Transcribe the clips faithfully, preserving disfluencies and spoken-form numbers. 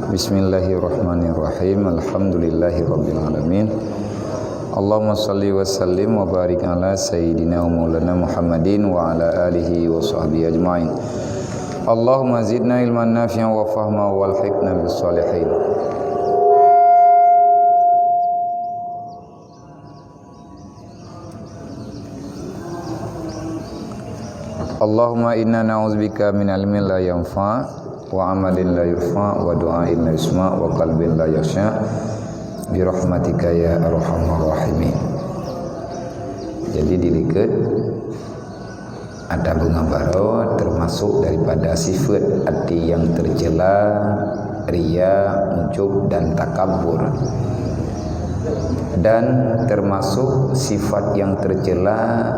Bismillahirrahmanirrahim. Alhamdulillahirabbil alamin. Allahumma shalli wa sallim wa barik ala sayyidina wa maulana Muhammadin wa ala alihi wa sahbihi ajmain. Allahumma zidna ilman nafi'an wa fahma walhiqna bis salihin. Allahumma inna na'udzubika min ilmin la yanfa' wa amalin la yurfa' wa du'ain la yusma' wa qalbin la yakhsya' bi rahmatika ya arhamar rahimin. Jadi dilikot ada beungabaroe termasuk daripada sifat hati yang tercela, ria, ujub dan takabur. Dan termasuk sifat yang tercela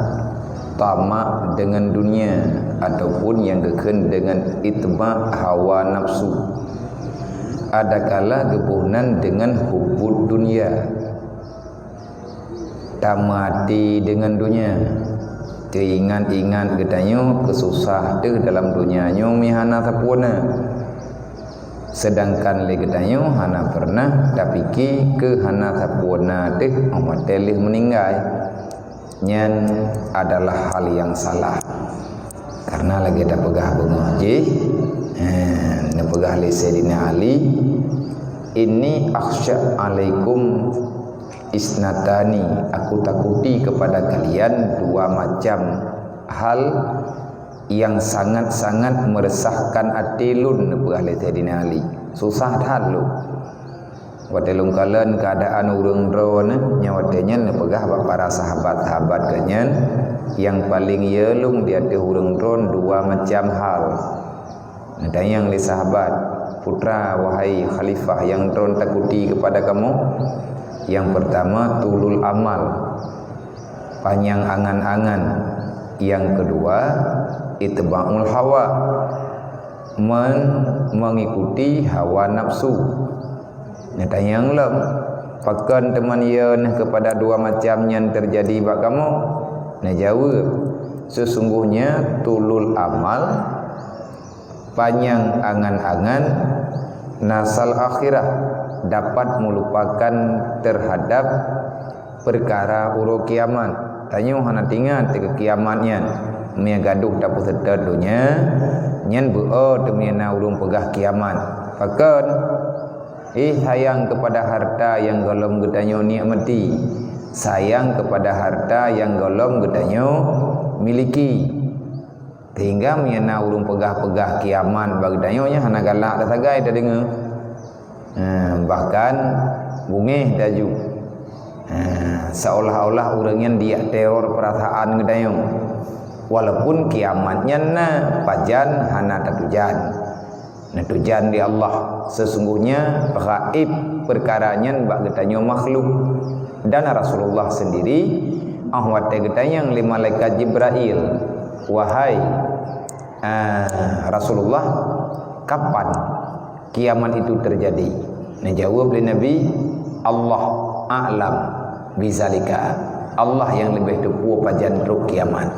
tamak dengan dunia ataupun yang geukheun dengan itba' hawa nafsu. Adakala geuboh nan dengan hubbud dunia. Tameuhati dengan dunia. Teuingat-ingat geutanyoe keususah teuh dalam dunia nyoe meuhana sapeue na. Sedangkan lé geutanyoe hana pernah tapike keu hana sapeue na teuh watée lheueh meuninggai. Nyan adalah hal yang salah. Karena lagée tapeugah beungoh jih, eh, neupeugah lé Saidina Ali, "Inni akhsya alaikum isnatani, aku takuti kepada kalian dua macam hal yang sangat-sangat meresahkan até lôn," neupeugah lé Saidina Ali. Susah that lôn. Watée lôn kalon keuadaan ureuëng droeneuh, nyang watée nyan neupeugah bak para sahabat-sahabat geuh nyan, nyang paleng yö lôn di ateueh ureuëng droen dua macam hal. Neutanyong lé sahabat, "Putra, wahai khalifah, nyang droen takuti keupada kamoe?" Nyang peurtama, tulul amal, panyang angan-angan. Nyang keudua, itba'ul hawa, men-, mengikuti hawa nafsu. Neutanyong lom, "Pakon teuma yö neuh keupada dua macam nyan teujadi bak kamoe?" Neujaweueb, "Sesungguhnya tulul amal, panyang angan-angan, nasal akhirah, dapat meulupakan terhadap peukara uroe kiamat." Tanyoe hana teuingat keu kiamat nyan. Meunyo gadôh tapeuseutôt donya, nyan beu-o teumiyana ureuëng peugah kiamat. Pakon? Ih, sayang keupada harta nyang gohlom geutanyoe nikmati, sayang keupada harta nyang gohlom geutanyoe miliki. Sehingga meunyo na ureuëng peugah-peugah kiamat bak geutanyoe, nyan hana galak tasagai tadeungoe. Ha, bahkan bungéh taju. Ha, seolah-olah ureuëng nyan diyak teror peurasaan geutanyoe. Walaupun kiamat nyan na, pajan hana tatujan. Neutujan lé Allah, sesungguhnya gaéb peukara nyan bak geutanyoe makhluk. Dan Rasulullah sendiri, óh watée geutanyong lé malaikat Jibrail, "Wahai, ah, Rasulullah, kapan kiamat itu terjadi?" Neujaweueb lé Nabi, "Allah a'lam bizalika." Allah nyang leubeh teupeue pajan trok kiamat.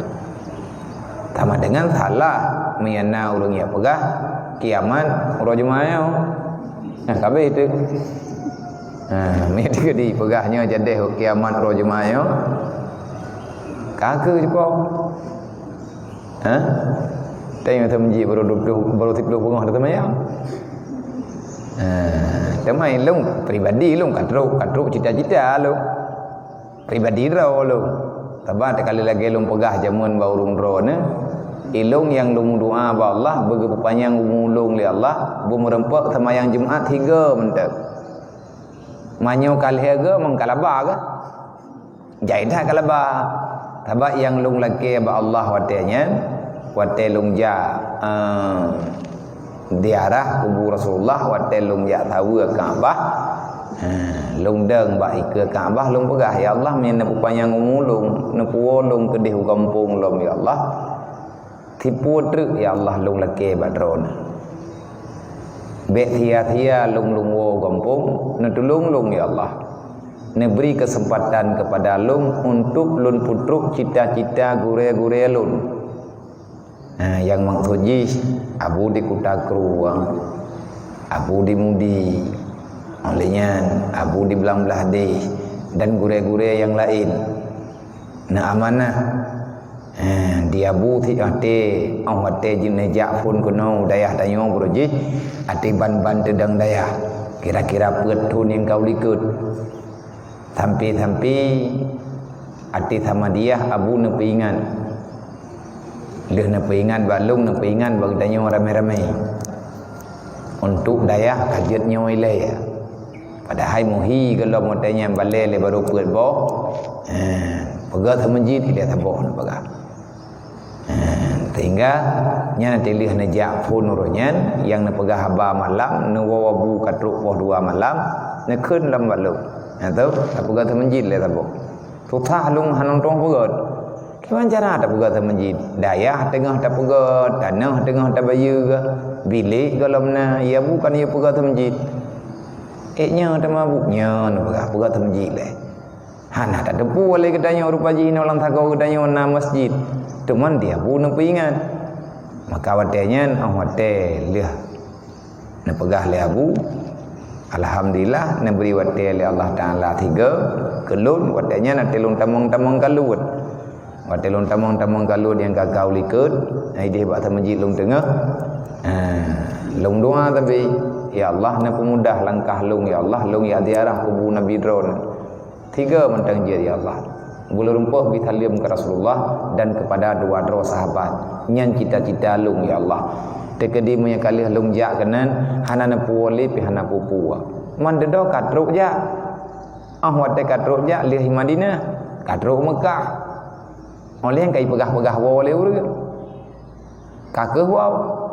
Sama dengan salah meunyo na ureuëng nyang peugah kiamat uroe Jumaat nyoe. Nah, ka habéh teuh. Nah, meunyo teukeudi peugah nyoe jadeh kiamat uroe Jumaat nyoe, ka keu jipok. Ha? Tanyoe meuseujid baru dua puluh, baru siplôh beungoh dah seumayang. Ha, teuma ilong pribadi ilong ka trok, ka trok cita-cita lom. Pribadi droe lôn. Sabab teuka lheueh lagée lôn peugah jameun bak ureuëng droeneuh, ilong nyang lôn meudoá bak Allah, beugeupanyang umu lôn lé Allah, beumeureumpok seumayang Jumat higa mantong. Meunyoe ka lhée goe, meukalaba goe. Jai that kalaba. Sabab nyang lôn lakée bak Allah watée nyan, watée lôn jak, eh, ziarah kubu Rasulullah, watée lôn jak saweue Ka'bah, ha, lôn dong bak ikeue Ka'bah, lôn peugah, "Ya Allah, meunyo neupeupanyang umu lôn, neupuwoe lôn keudeh u gampông lom, ya Allah, sipeue treuk, ya Allah, lôn lakée bak Droeneuh. Bék sia-sia lôn, lôn woe u gampông, neutulông lôn, ya Allah. Neubri keuseumpatan keupada lôn untuk lôn peutrok cita-cita gurée-gurée lôn." Nah, nyang maksud jih, Abu di Kuta Krueng, Abu di Mudi, óh lheueh nyan Abu di Blang Blahdeh, dan gurée-gurée nyang laén. Na amanah. Eh, di Abu sit até, óh watée jeuet neujak phon keunoe u dayah tanyoe, beureuh jih até ban-ban teudong dayah. Kira-kira peuet thon nyang ka u likot. Sampai-sampai até Samadiyah Abu neupeuingat. Lheueh neupeuingat bak lôn, neupeuingat bak geutanyoe ramé-ramé. Untuk dayah ka jeuet nyoe ilée. Padahai muhi gohlom watée nyan balée lé barô peuet boh. Eh, peugah seumeujid ilée saboh neupeugah. Eh, sehingga nyan tileueh neujak phon uroe nyan, nyang neupeugah haba malam, neuwoe Abu ka trok poh dua malam, neukheun lom bak lôn. Nyan tu, tapeugah seumeujid lé saboh. Susah lôn hana tueng peugét. Kiban cara tapeugah seumeujid? Dayah teungoh tapeugét, tanoh teungoh tabayeue, bilék gohlom na, ya bukan ya peugah seumeujid. Ék nyoe teuma Bu, nyoe neupeugah peugah seumeujid lé. Hana tateupeue lé geutanyoe rupa jih inoe lam sagoe geutanyoe na masjid. Teuma di Abu neupeuingat. Maka watée nyan, óh watée lheueh neupeugah lé Abu, alhamdulillah, neubri watée lé Allah Taala sigoe keu lôn, watée nyan até lôn tamong-tamong kaluet. Watée lôn tamong-tamong kaluet nyang ka-ka u likot, idéh bak seumeujid lôn teungoh. Ha, lôn doa tapi, "Ya Allah, neupeumudah langkah lôn, ya Allah, lôn jak ziarah kubu Nabi Droeneuh." Tiga mantong jeuet, ya Allah. Buleuen rumpok beusaleuem keu Rasulullah dan kepada dua droe sahabat. Nyan cita-cita lôn, ya Allah. Teukeudi meunyoe ka lheueh lôn jak keunan, hana neupuwoe lé pih hana peue-peue. Man dudoe ka trok jak. Ah, watée ka trok jak lheueh i Madinah, ka trok Meukah. Óh lheueh ka ipeugah-peugah woe lé ureuëng. Ka kheueh woe,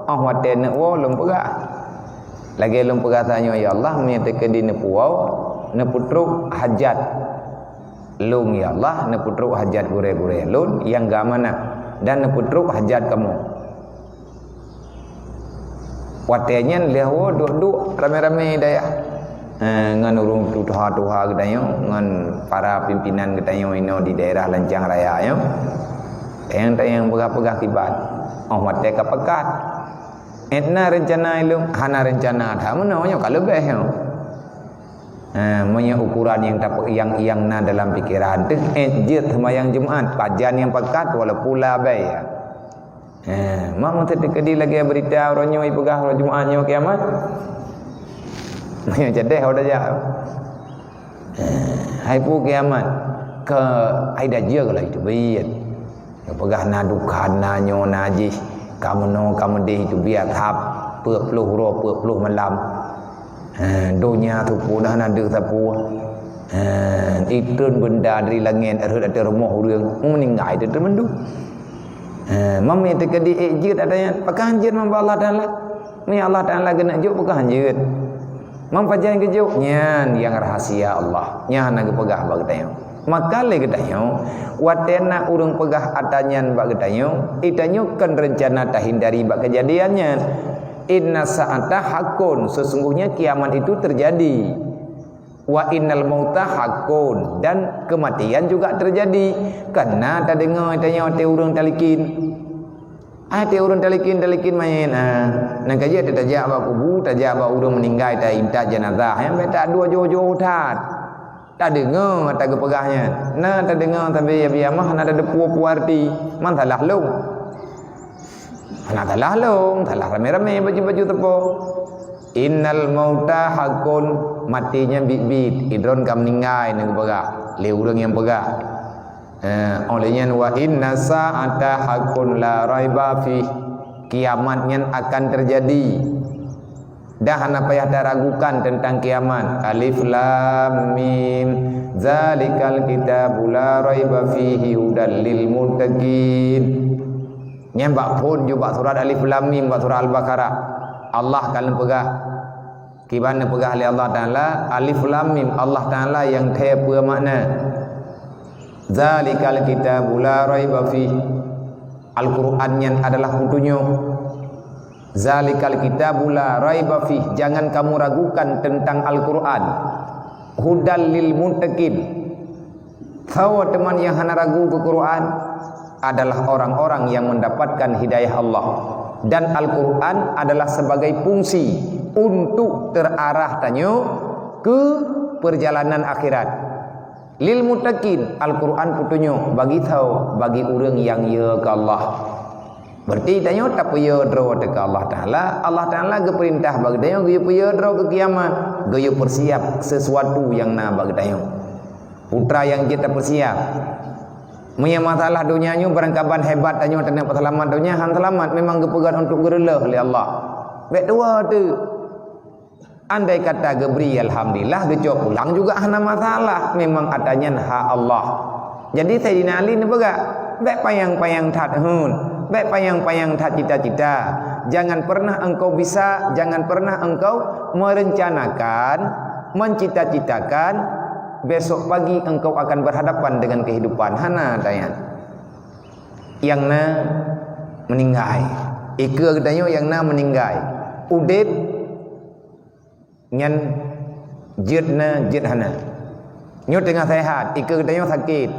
óh watée neuk woe lôn peugah. Lagée lôn peugah tanyoe, "Ya Allah, meunyoe teukeudi neupeuwoe, neupeutrok hajat lôn, ya Allah, neupeutrok hajat gurée-gurée lôn nyang geuamanah, dan neupeutrok hajat kamoe." Watée nyan lheueh woe duek-duek ramé-ramé dayah. Eh, ngon ureuëng tuha-tuha geutanyoe, ngon para pimpinan geutanyoe inoe di daerah Lancang Raya nyoe. Tayang-tayang peugah-peugah kiban. Óh watée ka pakat. Ék na reuncana ilôn, hana reuncana that meunoe nyoe ka leubeh nyoe. Eh, meunyoe ukuran nyang tape-, nyang, nyang na dalam pikeran teuh, ék jeuet seumayang Jumat, pajan nyang pakat walaupun labai. Eh, ma meuteuk teukeudi lagée beurita uroe nyoe ipeugah uroe Jumat nyoe kiamat? Meunyoe cedeh udah jak. Eh, hai peue kiamat? Keu ai dajieue lagée teubiet. Peugah na dukhan, na nyoe, na jih. Ka meunoe, ka meudeh teubiet hab. Peuet ploh uroe, peuet ploh malam. Ha, donya teupeue dah na deuh sapeue. Ha, itreun beunda dari langét rhot ateueh rumoh ureuëng, meuninggai teuh teumandum. Ha, mam teukeudi ék jeuet ata nyan, pakon jeuet mamba Allah Taala. Ni Allah Taala geuneuk jok pakon jeuet. Mam pajan geujok nyan nyang rahasia Allah. Nyan na geupeugah bak geutanyoe. Maka lé geutanyoe, watée na ureuëng peugah ata nyan bak geutanyoe, geutanyoe kon reuncana tahindari bak keujadian nyan. Inna sa'ata hakun, sesungguhnya kiamat itu terjadi. Wa innal mauta hakun, dan kematian juga terjadi. Kana tadeungoe tanyoe teuh ureuëng talikin. Ai teuh ureuëng talikin, talikin manyét, ah. Nang ka jeuet tajak bak kubu, tajak bak ureuëng meuninggai, taintat jenazah, nyang beta dua joh-joh that. Tadeungoe ata geupeugah nyan. Na tadeungoe tapi ya biamah na tadeupue-pue arti. Man salah lôn. Hana salah lôn, salah ramé-ramé baju-baju teupeu. Innal mauta hakun, mati nyan biet-biet. Idron ka meuninggai nang geupeugah lé ureuëng nyang peugah. Eh, óh lheueh nyan, wa inna sa'ata hakun la raiba fih. Kiamat nyan akan terjadi. Dah hana payah taragukan tentang kiamat. Alif lam mim. Zalikal kitabu la raiba fihi hudal lil muttaqin. Nyan bak phon ju bak surat Alif Lam Mim, bak surat Al-Baqarah. Allah ka lheueh peugah. Kiban neupeugah lé Allah Taala, Alif Lam Mim, Allah Taala nyang thée peue makna. Zalikal kitabu la raiba fih. Al-Quran nyan adalah peutunyok. Zalikal kitabu la raiba fih. Jangan kamu ragukan tentang Al-Quran. Hudal lil muttaqin. Soe teuma nyang hana ragu keu Quran adalah orang-orang yang mendapatkan hidayah Allah. Dan Al-Quran adalah sebagai fungsi untuk terarah tanyoe keu peurjalanan akhirat. Lil muttaqin, Al-Quran peutunyok bagi tho bagi ureuëng nyang yö keu Allah. Berarti tanyoe tapeuyö droe teuh keu Allah Taala, Allah Taala geupeurintah bagi tanyoe geuyue peuyö droe keu kiamat, geuyue peusiap sesuatu nyang na bagi tanyoe. Putra nyang jeuet tapeusiap. Meunyoe masalah donya nyoe barangkaban hebat tanyoe teuneuk peuseulamat donya, han seulamat, memang geupeugöt untuk geureulöh lé Allah. Bék tuwoe teuh. Andai kata geubri, alhamdulillah, geucok pulang juga hana masalah. Memang ata nyan hak Allah. Jadi Saidina Ali neupeugah, bék panyang-panyang that hon, bék panyang-panyang that cita-cita. Jangan pernah engkau bisa, jangan pernah engkau merencanakan, mencita-citakan besok pagi engkau akan berhadapan dengan kehidupan. Hana ata nyan. Nyang na meuninggai. Ikeue geutanyoe nyang na meuninggai. Udeb nyan jeuet na, jeuet hana. Nyoe teungoh sehat, ikeue geutanyoe sakét.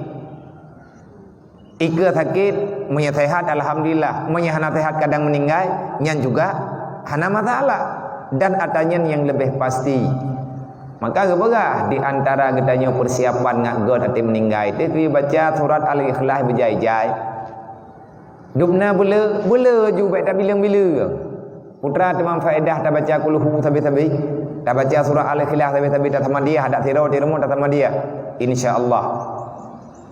Ikeue sakét, meunyoe sehat, alhamdulillah. Meunyoe hana sehat, kadang meuninggai, nyan juga hana masalah. Dan ata nyan nyang leubeh pasti. Maka geupeugah di antara geutanyoe peusiapan ngat göt até meuninggai, teuh baca surat Al-Ikhlas beujai-jai. Dubna beuleu, beuleu ju bék tabileng-bileng. Putra teuma faedah tabaca kulhu sabe-sabe, tabaca surah Al-Ikhlas sabe-sabe, tasamadiah, dak sidroe di rumoh tasamadiah. Insya Allah.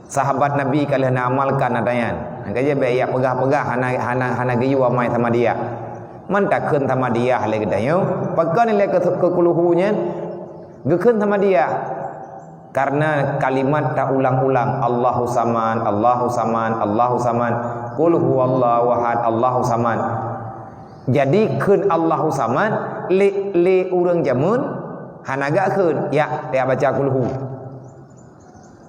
Sahabat Nabi ka lheueh na amalkan ata nyan. Nyang ka jeuet bék jak peugah-peugah hana, hana, hana geuyue amai samadiah. Man takheun samadiah lé geutanyoe, pakon lé keu, keu kulhu nyan geukheun samadiah. Karena kalimat ta ulang-ulang, "Allahu Samad, Allahu Samad, Allahu Samad, Qul huwallahu ahad, Allahu Samad." Jadi kheun Allahu Samad lé, lé ureuëng jameun hana geukheun, "Yak, yak baca kulhu.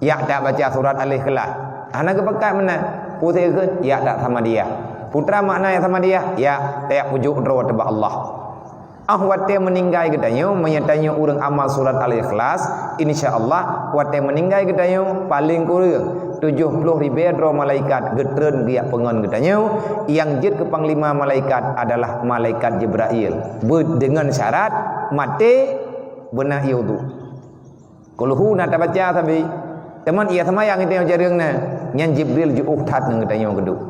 Yak, yak baca surat Al-Ikhlas." Hana geupeugah meunan. Peue kheun, "Yak, yak samadiah." Peue makna yak samadiah? Yak, yak pujok droe teuh bak Allah. Ah, watée meuninggai geutanyoe, meunyoe tanyoe ureuëng amal surat Al-Ikhlas, insya Allah, watée meuninggai geutanyoe, paleng kureueng tujoh ploh ribée droe malaikat geutreun geujak peungon geutanyoe. Nyang jeuet keu panglima malaikat adalah malaikat Jibrail. Beuet deungon syarat maté beuna ié udhu. Kulhu na tabaca sabe. Teuma ia seumayang geutanyoe jareueng na, nyan Jibril jiôh that ngon geutanyoe keuduek.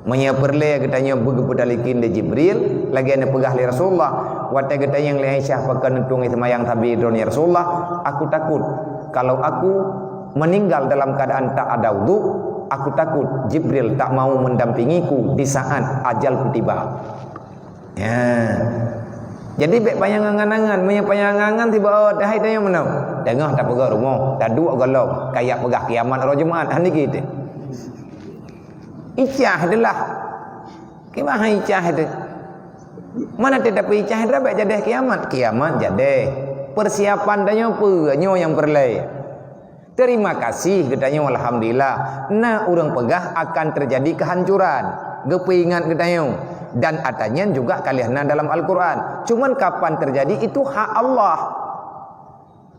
Meunyoe peureulée geutanyoe beugeupeutalkin lé Jibril, lagée neupeugah lé Rasulullah, watée geutanyong lé Aisyah, "Pakon neutueng seumayang sabe droeneuh ya Rasulullah? Aku takut kalau aku meninggal dalam keadaan tak ada udhu, aku takut Jibril tak mau mendampingiku di saat ajalku tiba." Ya. Jadi bék panyang angan-angan, meunyoe panyang angan-angan tiba, oh, dah hai tanyoe meunoe. Teungoh tapeugah rumoh, taduek gohlom, kajak peugah kiamat uroe Jumat, han dikit. Icah deulah. Kiban hai icah deuh. Mana teuh tapi icah deuh bék jadeh kiamat, kiamat jadeh. Persiapan tanyoe peue nyoe nyang peureulée. Terima kasih geutanyoe, alhamdulillah. Na ureuëng peugah akan terjadi kehancuran. Geupeuingat geutanyoe. Dan ata nyan juga ka lheueh na dalam Al-Quran. Cuman kapan terjadi itu hak Allah.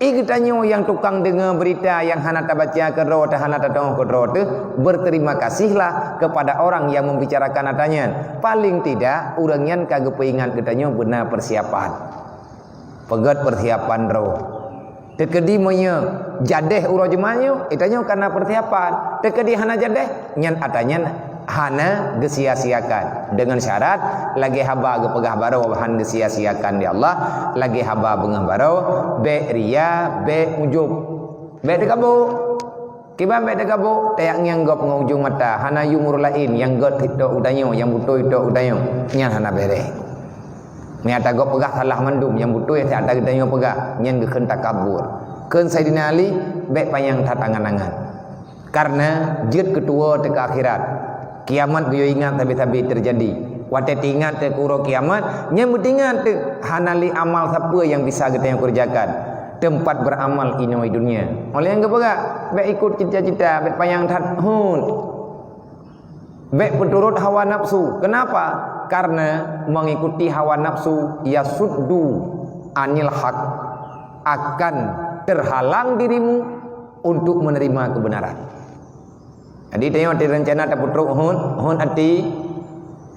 I geutanyoe nyang tukang deungoe beurita nyang hana tabaca keudroe teuh, hana tateupeue keudroe teuh, berterima kasihlah kepada orang yang membicarakan ata nyan. Paling tidak, ureuëng nyan ka geupeuingat geutanyoe beuna persiapan. Peugét persiapan droe. Teukeudi meunyoe jadeh uroe Jumat nyoe, geutanyoe ka na persiapan. Teukeudi hana jadeh, nyan ata nyan hana geusia-siakan. Deungon syarat, lagée haba geupeugah baroe, han geusia-siakan di Allah, lagée haba beungéh baroe, bék ria, bék ujub. Bék teukabô. Kiban bék teukabô, tajak ngieng gob ngon ujong mata, hana yue ureuëng laén nyang gét tok geutanyoe, nyang beutôi tok geutanyoe, nyan hana beureh. Meunyo ata gob peugah salah mandum, nyang beutôi ata geutanyoe peugah, nyan geukheun takabur. Kheun Saidina Ali, bék panyang that angan-angan. Karena jeuet keu tuwoe teuka akhirat. Kiamat geuyue ingat sabe-sabe teujadi. Watée teuingat teuh keu uroe kiamat, nyan beuteuingat teuh hana lé amal sapeue nyang bisa geutanyoe keureujakan. Teumpat beuramal inoe dunia. Óh lheueh nyan geupeugah, bék ikot cita-cita, bék panyang that hon. Bék peuturot hawa nafsu. Kenapa? Karena mengikuti hawa nafsu yasuddu anil haq, akan terhalang dirimu untuk menerima kebenaran. Jadi, tanyoe teuh rencana tapeutrok hon, hon até,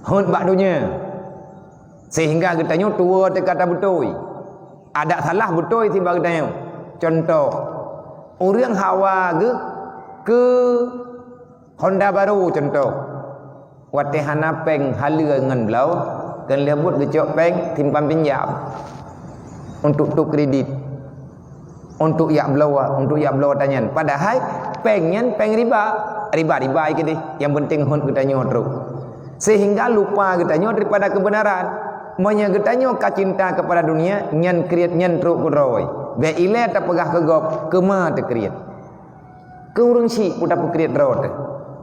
hon bak donya. Sehingga geutanyoe tuwoe teuka tabeutôi. Adak salah beutôi sibak geutanyoe. Cuntoh, ureuëng hawa geuh keu Honda barô cuntoh. Watée hana péng haleue ngon bloe, keu lheueh buet geucok péng simpan pinjam untuk tuek kredit, untuk jak bloe, untuk jak bloe tanyan. Padahai péng nyan péng riba. Riba-riba ai keudeh. Nyang penting hon geutanyoe trok. Sehingga lupa geutanyoe daripada kebenaran. Meunyoe geutanyoe ka cinta kepada dunia, nyan kriet nyan trok keudroe. Bék ilée tapeugah keu gob, keuma teukriet. Keu ureuëng syik peue tapeukriet droe teuh.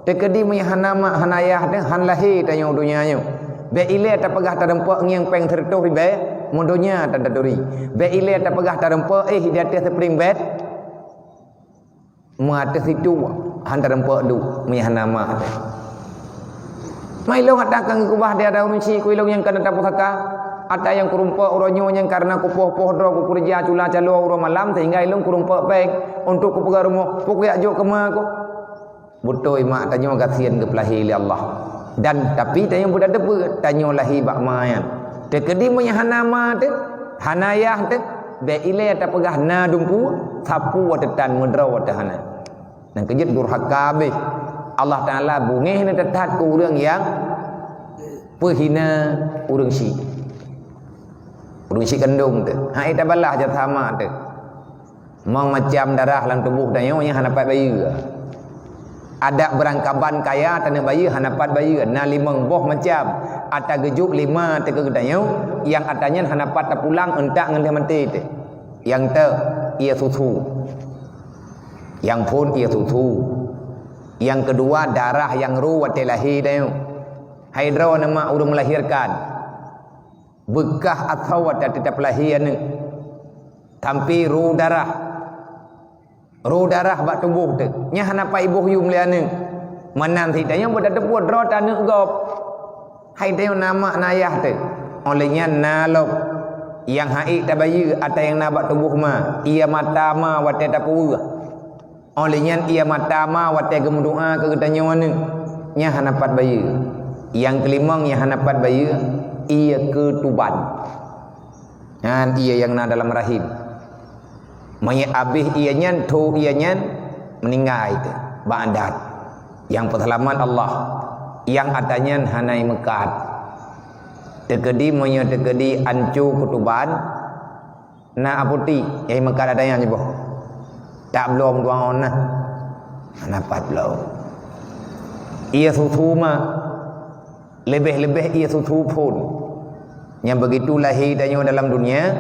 Teukeudi meunyoe hana mak hana ayah teuh, han lahé tanyoe donya nyoe. Bék ilée tapeugah tarumpok ngieng péng sireutôh ribée, meudonya tan taturi. Bék ilée tapeugah tarumpok éh di ateueh spring bed, meuateueh situ han tarumpok duek meunyoe hana mak teuh. Mai lôn ata keu ngeukubah di ateueh ureuëng syik keu ilôn nyang kana tapusaka. Ata nyang kurumpok uroe nyoe nyang kareuna kupoh-poh droe kukeureuja cula caloe uroe malam sehingga ilôn kurumpok péng untuk kupeugah rumoh, peue kujak jok keuma ku. Beutôi mak tanyoe gasien geupeulahé lé Allah. Dan tapi tanyoe beutateupeue tanyoe lahé bak ma nyan. Teukeudi meunyoe hana ma teuh, hana ayah teuh, bék ilée tapeugah na dumpeue, sapeue watée tan meudroe watée hana. Nyang keujeuet durhaka habéh. Allah Taala beungéh neuh that-that keu ureuëng nyang peuhina ureuëng syik. Ureuëng syik kandong teuh. Hai tabalah jasa ma teuh. Meumacam darah lam tuboh tanyoe nyang hana pat bayeue. Adak beurangkaban kaya taneuk bayeue hana pat bayeue. Na limong boh macam. Ata geujok lima teuh keu geutanyoe, nyang ata nyan hana pat tapulang euntak ngon lheueh maté teuh. Nyang teuh, ié susu. Nyang phon ié susu. Nyang keudua, darah nyang ru watée lahé tanyoe. Hai droe neuh mak ureuëng meulahirkan. Beukah asoe watée tapeulahé aneuëk. Sampai ru darah. Ru darah bak tuboh teuh. Nyan hana pat iboh yum lé aneuëk. Meunan cit tanyoe beutateupeue droe teuh aneuëk gob. Hai tanyoe na mak na ayah teuh. Óh lheueh nyan na lom. Nyang han ék tabayeue ata nyang na bak tuboh ma. Ié mata ma watée tapeuweueh. Óh lheueh nyan ié mata ma watée geumeudoá keu geutanyoe aneuëk. Nyan hana pat bayeue. Nyang keulimong nyang hana pat bayeue, ié keutuban. Nyan ié nyang na dalam rahim. Meunyoe abéh ié nyan, tho ié nyan, meuninggai teuh bak adat. Nyang peuseulamat Allah, nyang ata nyan hana imeukat. Teukeudi meunyoe teukeudi anco keutuban, na apotik nyang imeukat ata nyan jiboh. Tak bloe meutuang on na. Hana pat bloe. Ié susu ma. Leubeh-leubeh ié susu phon. Nyang beugitu lahé tanyoe dalam dunia,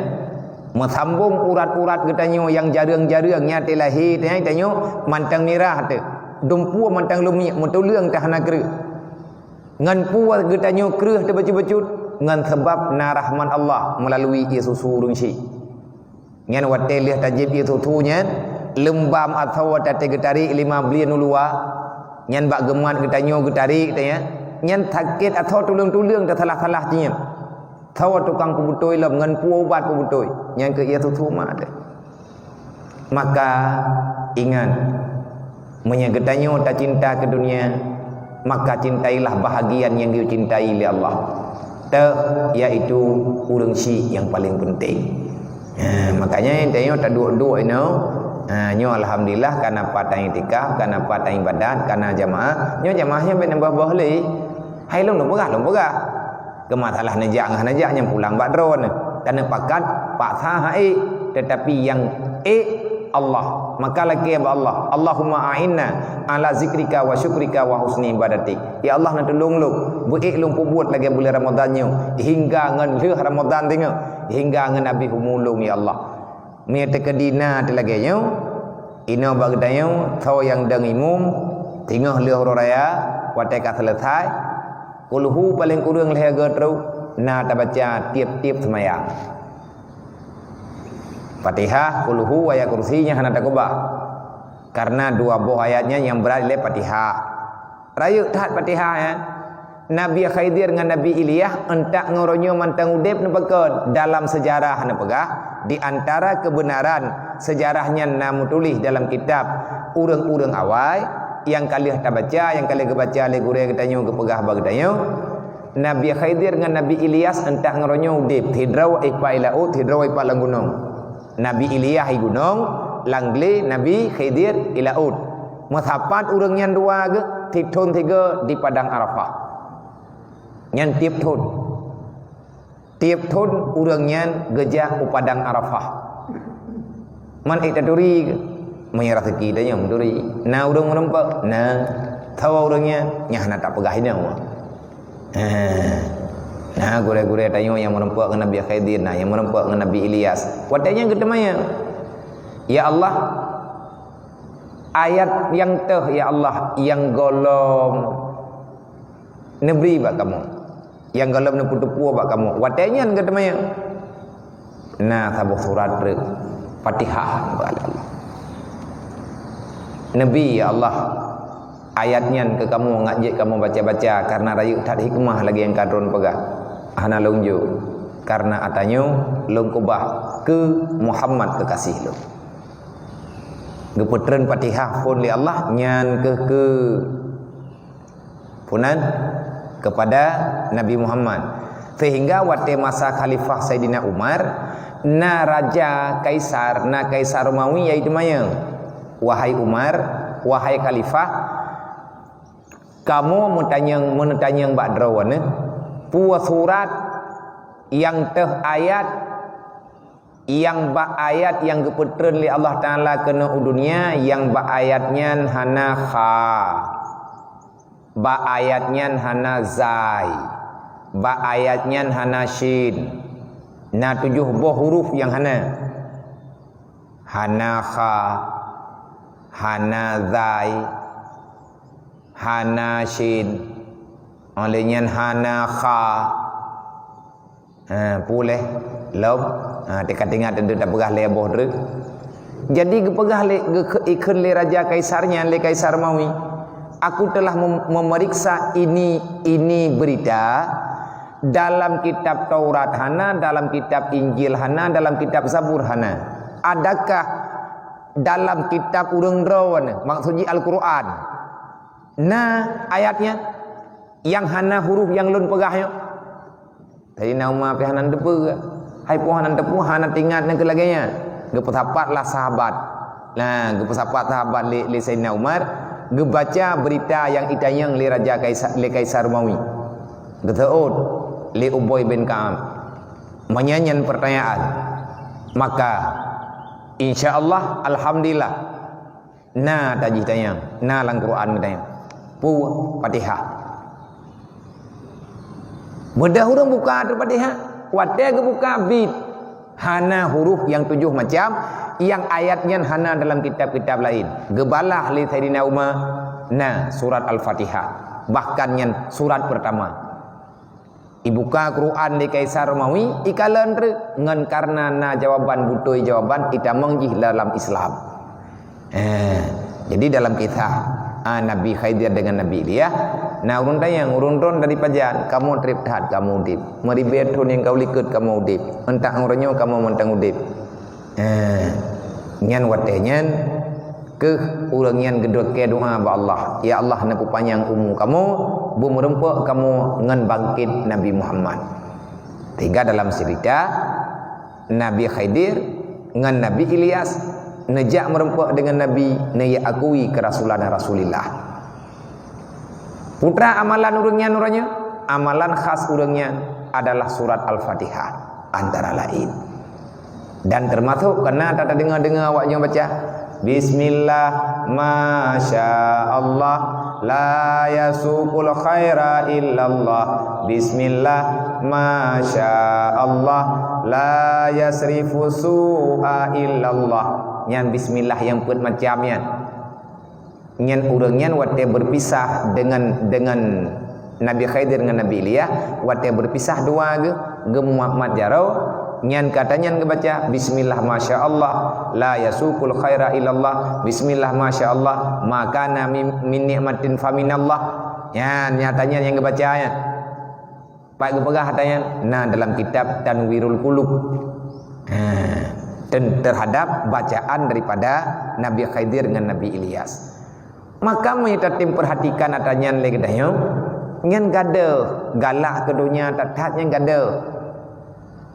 meusambong urat-urat geutanyoe nyang jareueng-jareueng nyan teuh lahé tanyoe mantong mirah teuh. Dumpeue mantong leumiek, meutuleueng teuh hana kreueh. Ngon peue geutanyoe kreueh teuh bacut-bacut, ngon sabab na rahmat Allah meulalu ié susu ureuëng syik. Nyan watée lheueh tajieb ié susu nyan, leumbam asoe watée geutarek lima blieng u luwa, nyan bak geumat geutanyoe geutarek teuh nyan, nyan sakét asoe tuleueng-tuleueng teuh salah-salah cit nyan. Soe tukang peubeutôi lom ngon peue ubat peubeutôi, nyan keuh ié susu ma teuh. Maka ingat, meunyoe geutanyoe tacinta keu dunia, maka cintailah bahagian nyang geucintai lé Allah. Teuh, yaitu ureuëng syik nyang paleng peunteng. Ha, makanya tanyoe taduek-duek inoe. Ha, nyoe alhamdulillah kana pat iktikaf, kana pat ibadat, kana jamaah. Nyoe jamaah nyoe bék nambah boh lé. Hai lôn, lôn peugah, lôn peugah. Keu masalah neujak ngon hana jak nyan pulang bak droeneuh. Taneuk pakat paksa han ék, teutapi nyang ék Allah. Maka lakée bak Allah, "Allahumma a'inna ala zikrika wa syukrika wa husni ibadatik." Ya Allah, neutulông lôn, beuék lôn peubuet lagée buleuen Ramadhan nyoe, hingga ngon lheueh Ramadhan teungoh, hingga ngon abéh umu lôn, ya Allah. Meunyoe teukeudi na teuh lagée nyoe, inoe bak geutanyoe, soe nyang dong imum, teungoh lheueh uroe raya, watée ka seuleusai, Kulhu paleng kureueng lhée goe trok na tabaca tieb-tieb seumayang. Fatihah, Kulhu, Ayat Kursi nyan hana takeubah. Karena dua boh ayat nyan nyang brat lé Fatihah. Rayeuk that Fatihah nyan. Nabi Khidir ngon Nabi Ilyas euntak ngon uroe nyoe mantong udeb neupakon dalam seujarah neupeugah di antara keubeunaran seujarah nyan na meutuléh dalam kitab ureuëng-ureuëng awai nyang ka lheueh tabaca, nyang ka lheueh geubaca lé gurée geutanyoe geupeugah bak geutanyoe. Nabi Khidir ngon Nabi Ilyas eunteuk ngon uroe nyoe udeb, sidroe ipat i laôt, sidroe ipat lam gunong. Nabi Ilyas i gunong, lam glé, Nabi Khidir i laôt. Meusapat ureuëng nyan dua geuh, sithon sigoe di Padang Arafah. Nyan tieb thon. Tieb thon ureuëng nyan geujak u Padang Arafah. Man ék taturi keu? Meunyoe raseuki tanyoe meuturi. Na ureuëng meureumpok? Na. Sawa ureuëng nyan? Nyan hana tapeugah inoe. Heh. Na gurée-gurée tanyoe nyang meureumpok ngon Nabi Khidir, na nyang meureumpok ngon Nabi Ilyas. Watée nyan geuteumanyong, "Ya Allah, ayat nyang teuh, ya Allah, nyang gohlom neubri bak kamoe, nyang gohlom neupeuteupeue bak kamoe." Watée nyan geuteumanyong, na saboh surat treuk, Fatihah, bak Allah. Neubri, ya Allah, ayat nyan keu kamoe, ngat jeuet kamoe baca-baca, kareuna rayeuk that hikmah lagée nyang ka droen peugah. Hana lôn jok, kareuna ata nyoe lôn keubah keu Muhammad keukaséh lôn. Geupeutreun Fatihah phon lé Allah, nyan keuh keu Punan kepada Nabi Muhammad. Sehingga watée masa Khalifah Saidina Umar, na raja kaisar, na kaisar Romawi, yaitu manyang, "Wahai Umar, wahai Khalifah, kamoe meutanyong, meutanyong bak droeneuh, peue surat nyang teuh ayat, nyang bak ayat nyang geupeutreun lé Allah Taala keunoe u dunia, nyang bak ayat nyan hana kha, bak ayat nyan hana zai, bak ayat nyan hana syin. Na tujoh boh huruf nyang hana. Hana kha, hana zai, hana syin. Óh lheueh nyan hana kha." Ha, puléh, lom. Ha, teuka-teuka teuntèe tapeugah lé boh treuk. Jadi geupeugah lé, geu-, ikheun lé Raja Kaisar nyan, lé Kaisar Romawi, "Aku telah mem-, memeriksa ini, ini berita, dalam kitab Taurat hana, dalam kitab Injil hana, dalam kitab Zabur hana. Adakah dalam kitab ureuëng droeneuh, maksud jih Al-Quran, na ayatnya, nyang hana huruf nyang lôn peugah nyoe?" Saidina Umar pih hana teupeue. Hai po hana teupeue, hana teuingat nyan keu lagèe nyan. Geupeusapat lah sahabat. Nah, geupeusapat sahabat lé, lé Saidina Umar, geubaca berita nyang itanyong lé Raja Kaisa-, lé Kaisar Romawi. Geuseuôt lé Ubay bin Ka'ab. Meunyo nyan pertanyaan, maka insya Allah, alhamdulillah, na tajih tanyong, na lam Quran geutanyong. Peue? Fatihah. Beudôh ureuëng buka ateueh Fatihah, watèe geubuka bit, hana huruf nyang tujoh macam, nyang ayat nyan hana dalam kitab-kitab laén. Geubalah lé Saidina Umar, na surat Al-Fatihah. Bahkan nyan surat pertama. Ibuka Quran lé Kaisar Romawi, ikalon treuk, ngon kareuna na jawaban, beutôi jawaban, itamong jih dalam Islam. Eh, jadi dalam kisah, ah, Nabi Khidir dengan Nabi Ilyas, na ureuëng tanyong, "Ureuëng droen dari pajan, kamoe trép that kamoe udép. Meuribèe thon nyang ka u likôt kamoe udép. Eunteuk uroe nyoe kamoe mantong udép." Eh, nyan watèe nyan keuh ureuëng nyan geudukée doa bak Allah, "Ya Allah, neupeupanyang umu kamoe, beumeureumpok kamoe ngon bangkét Nabi Muhammad." Sehingga dalam cerita, Nabi Khidir ngon Nabi Ilyas neujak meureumpok deungon Nabi, neujak akui keurasulan Rasulillah. Peue teuma amalan ureuëng nyan uroe nyoe? Amalan khas ureuëng nyan adalah surat Al-Fatihah, antara laén. Dan teumasok keunan tadeungoe-deungoe awak nyoe baca, "Bismillah, masya Allah, la yasuqul khaira illallah. Bismillah, masya Allah, la yasrifu su'a illallah." Nyan bismillah nyang peuet macam nyan. Nyan ureuëng nyan watèe beupisah deungon, deungon Nabi Khidir ngon Nabi Ilyas, watèe beupisah dua geuh, geumumat-mat jaroe, nyan kata nyan geubaca, "Bismillah, masya Allah, la yasuqul khaira illallah, bismillah, masya Allah, ma kana min, min ni'matin fa minallah." Nyan, nyata nyan nyang geubaca nyan. Pat geupeugah ata nyan? Na dalam kitab Tanwirul Qulub. Ha, dan terhadap bacaan daripada Nabi Khidir ngon Nabi Ilyas. Maka meunyo tatem perhatikan ata nyan lé geutanyoe, nyan gadôh Galak keu donya that-that nyan gadoh.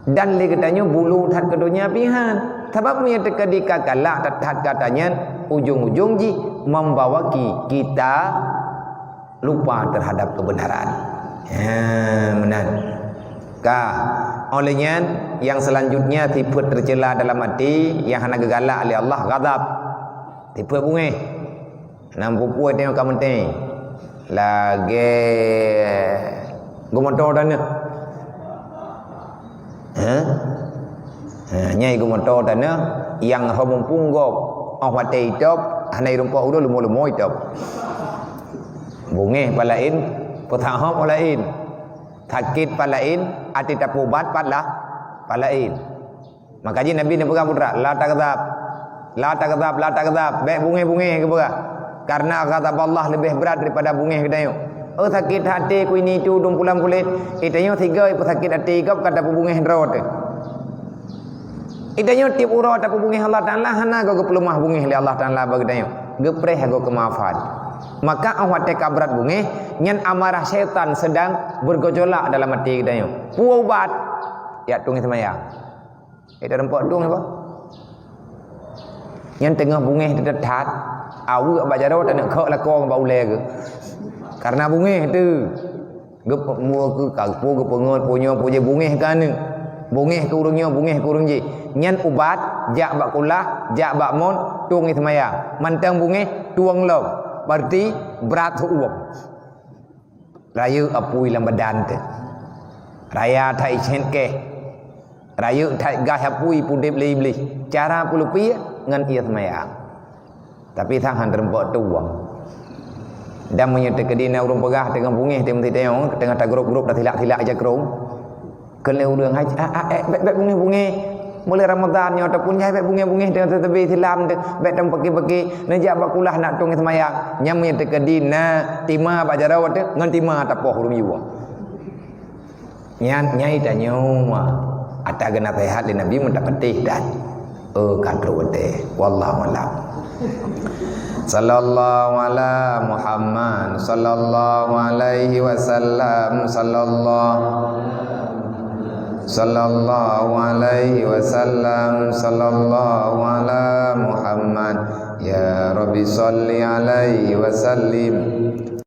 Dan lé geutanyoe bulo that keu donya pih han. Sabab meunyoe teukeudi ka galak that-that gata nyan, ujong-ujong jih membawa ki-, kita lupa terhadap kebenaran. Ha, meunan. Ka, oleh nyan, nyang selanjutnya sifat tercela dalam hati nyang hana geugalak lé Allah, ghadab. Sifat beungéh. Nam pupue teuh ka meunteng. Lagée geumoto tanoh. Ha? Ha, nyai geumoto tanoh nyang ho mumpung gob. Oh watée itop, hana irumpok uroe lumo-lumo itop. Beungéh pat laén, peutahop pat laén. Sakét pat laén, até tapeuubat pat lah, pat laén. Maka jih Nabi neupeugah putra, "La taghdab, la taghdab, la taghdab." Bék beungéh-beungéh geupeugah. Karena ghadab Allah leubeh brat daripada beungéh geutanyoe. "Oh, sakét até ku ini itu dum pulang kulét." Geutanyoe sigoe peusakét até gob ka tapeubeungéh droe teuh. Geutanyoe tieb uroe tapeubeungéh Allah Taala, hana goe geupeuleumah beungéh lé Allah Taala bak geutanyoe. Geupreh goe keumaafan. Maka 'oh watée ka brat beungéh, nyan amarah syaitan sedang bergejolak dalam até geutanyoe. Peue ubat? Jak tueng seumayang. Eh, tarumpok tueng apa? Nyan teungoh beungéh teuh that, aweuek bak jaroe taneuk khok lakoe bak ulée geuh. Karena beungéh teuh. Geupeumue keu ka, peue geupeungon, peue nyoe, peue jih, beungéh keu aneuk. Beungéh keu ureueng nyoe, beungéh keu ureueng jih. Nyan ubat, jak bak kulah, jak bak mon, tueng seumayang. Mantong beungéh, tueng lom. Berarti brat huköm. Rayeuk apui lam badan teuh. Raya that ié cét keh. Rayeuk that gaih apui peudeb lé Iblih. Cara peulupie ngon ié seumayang. Tapi sang han teurumpok tueng. Dan meunyoe teukeudi na ureueng peugah teungoh beungéh teuh meusidéh, teungoh tagrop-grop tasilak-silak jakrong. Kheun lé ureueng, "Hai, a, a, eh, bék, bék beungéh-beungéh. Mulai Ramadan nyoe ataupun jai bék beungéh-beungéh deungon teuteubé silam teuh, bék tameupaki-paki, neujak bak kulah nak tueng seumayang." Nyan meunyoe teukeudi na tima bak jaroe teuh, ngon tima tapoh ureueng jiwoe. Nyan, nyai tanyoe, ata geunaséhat lé Nabi meutapatéh dan, eh, ka trok watée. Wallahu a'lam. Sallallahu ala Muhammad, sallallahu alaihi wasallam, sallallahu, sallallahu alaihi wasallam, sallallahu ala Muhammad. Ya Rabbi salli alaihi wasallim.